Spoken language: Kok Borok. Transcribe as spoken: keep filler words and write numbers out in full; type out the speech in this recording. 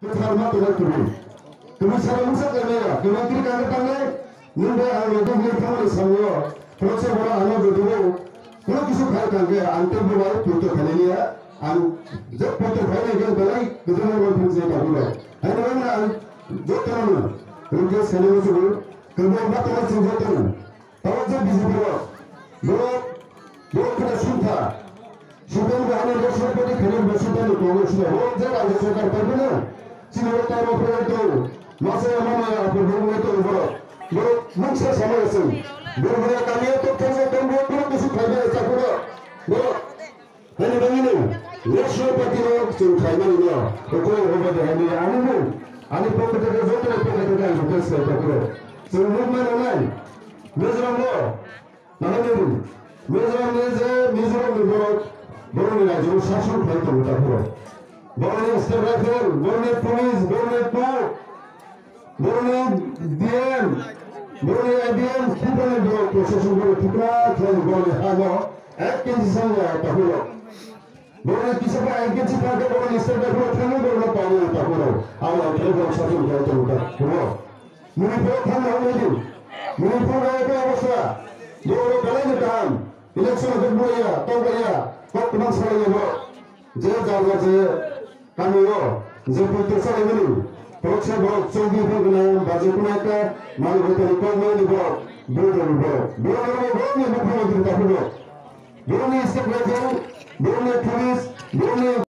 Kwthar ma tongwi kwrwi. Kwrwi salo mungsa khlaimaya, kwrwi kiri kangwi tangnai, nwng bai ang logi hwnwi thangmani samungo, khoroksa borok ano jodibo, khorok kisu khai kangkhe ang teibo bai poito khainai liya, ang je poito khainai khe belai kwthar ma tongwi kwrwi tabukno. Haino wngna ang jotono request khainai muchungo, kwrwi ma tongwi chwng jotono. Tabuk je B J P rok, borok, borok kheno sumkha. Supreme Court ni Rashtrapati kheno bo Supreme Court ni tongo sino. Borok je Rajya Sarkar paibino, chini o tamo phai to, masa ya mama ya apo borok nai to borok. Borok mungsa sama ya sing. Borok ya kami ya to tamo tamo borok kusu phai ya sa borok. Borok. Hani bangino, Rashtrapati no chwng khaimani no, hokoi hobadi hani ani mung, ani pocket o joto ni pocket o ang request khlai ta phuru. Chwng mukma nonai, Mizoram no, nahani, Mizoram ni je Mizoram ni borok, borok ni rajyo no sason khlai tongo ta phuru. Borok ni state rifle, borok ni police, borok ni pok, Boroni D M, boroni A D M, Tripura ni borok proshashan borok Tripura khlai boroni hano ek K G sangya takhuro. Boroni kisa pa ek K G pa ke boroni state takhuro thangwi borok pawi takhuro. Abo ang khlai borok sashan khlai tongo takhuro. Manipur thang na hwnwi di. Manipur na eko obostha. Borok belai ni kaham. Election hwnkhe buraya, tongkaya, kok kwbang salaiya borok. Je jar jar je Kami o je poito salaimani, khoroksa borok chongdi phai gwnang, baje kunai ta, mani gotani kokmani borok, bwrwi rokni borok, bwrwi rokni borokni mukhumu diri takhuk rok. Borokni state rifle, borokni police, borokni